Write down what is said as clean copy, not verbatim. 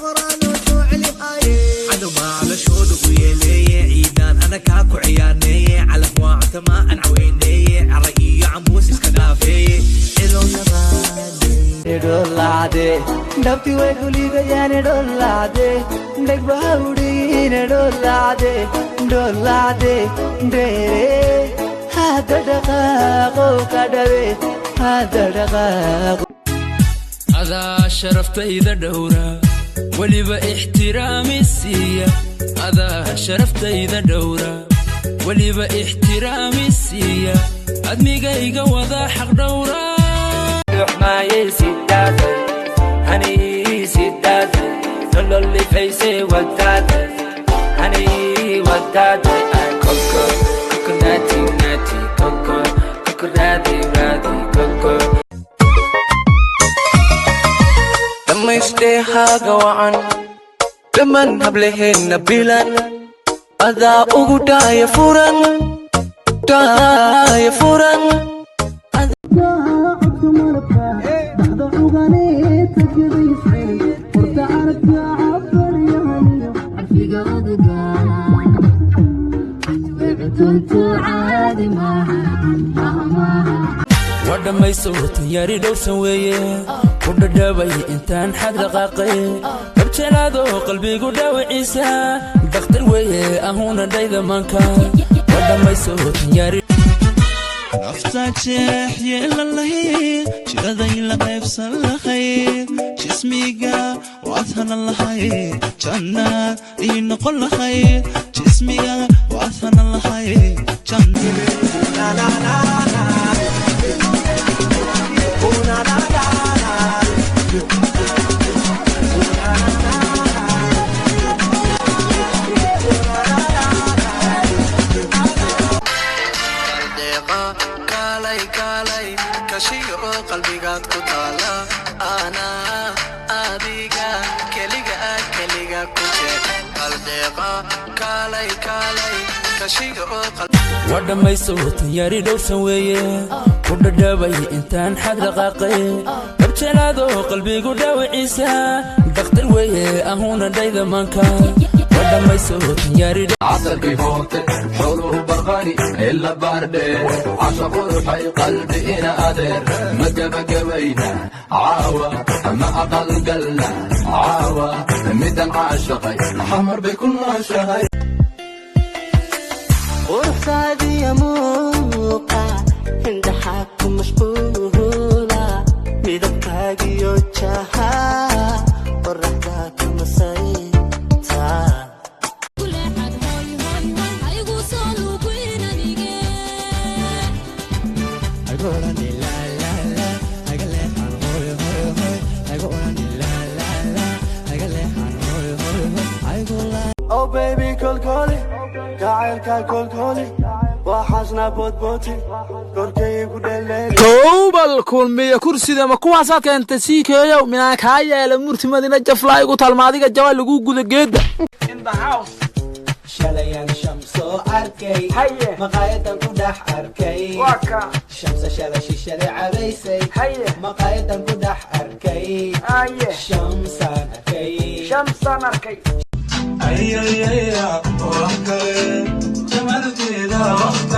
Horaa loo jecel yahay. Cadow calashooda u yeeleeye, ciidaan anakaa ku ciyaaneeye, calaf waa cantama aan caweyneeye, cara iyo cambuus iska dhaafeeye. Dhoolaacde dhabti way kuliidayaan, dhoolaacde dhegbaha udhiine, dhoolaacde dhoolaacde dheere hadda dhaqaaqo ka dhabe hadda dhaqaaqo. Adaa sharaftayda dhowra, weliba ixtiraami siiya. Adaa sharaftayda dhowra, weliba ixtiraami siiya, admigayga wada xaq dhowra. Koko kokonati nati koko kokoraadi raadi koko. Dhammaystee haaga wacan, dhammaan hablaheenna bilan adaa ugu dhaaya furan, dhaaya furan. Codka malabka dhaxda cuganee tagadaysay horta carabka cabaryahaniyo carfiga odaga cunto caadi maaha maaha. Waa dhammayso tanyari dhowrsan weeye, ku dhadhabay intaan xad dhaqaaqay, dabjelaado qalbigu dhaawiciisa dakhtar weeye, ahuna dhayda maanka. Waa dhammayso tanyari. Naftaa jeex yeelan lahayd, jiraday la qaybsan lahayd, jismiga waad hanan lahayd, jannaad ii noqon lahayd, jismiga waad hanan lahayd. Deeqa kaalay, kaalay, kashiyo oo qalbigaad ku taala, anaa adiga keliga, keliga ku jecel. Qaldeeqa kaalay, kaalay, kashiyo oo. Waa dhammayso tanyari dhowrsan weeye, ku dhadhabay intaan xad dhaqaaqay, dabjelaado qalbigu dhaawiciisa dakhtar weeye, ahuna dhayda maanka. Waa dhammayso tanyari. Casarkii hoorte, xooluhu barqani ila baardheer, casha quruxay qalbi ina adeer, ma gebagabayna caawa, ma aqalgalna caawa? Midan caashaqay xamar bay ku nooshahay. Quruxdaadiya muuqa indhaxaa ku mashquula, midabkaagiyo jaha qoraxda ka masayta. Kuleexad hoy hoy hoy, haygu soo luguyn anige. Haygu odhani laa laa laa, hayga leexan hoy hoy hoy, haygu odhani laa laa laa, hayga leexan hoy hoy hoy, haygu laa. Oh baby, kolkoli jacaylka, kolkoli waxaasna boodbooti korkaygu dheleeli. Kowbal Kulmiya kursida ma kuwaasaad keentay? Sii keeyow minaan kaa yeela murtimadina jaflaa igu talma adiga jawaa lagu guda geeda. Shalayaan Shamsoo arkay, maqaayadan ku dhex arkay. Shamsa shala shishada cabaysay, maqaayadan ku dhex arkay. Shamsaan arkay. Ayayaya, wax kale jamaalkeeda wax.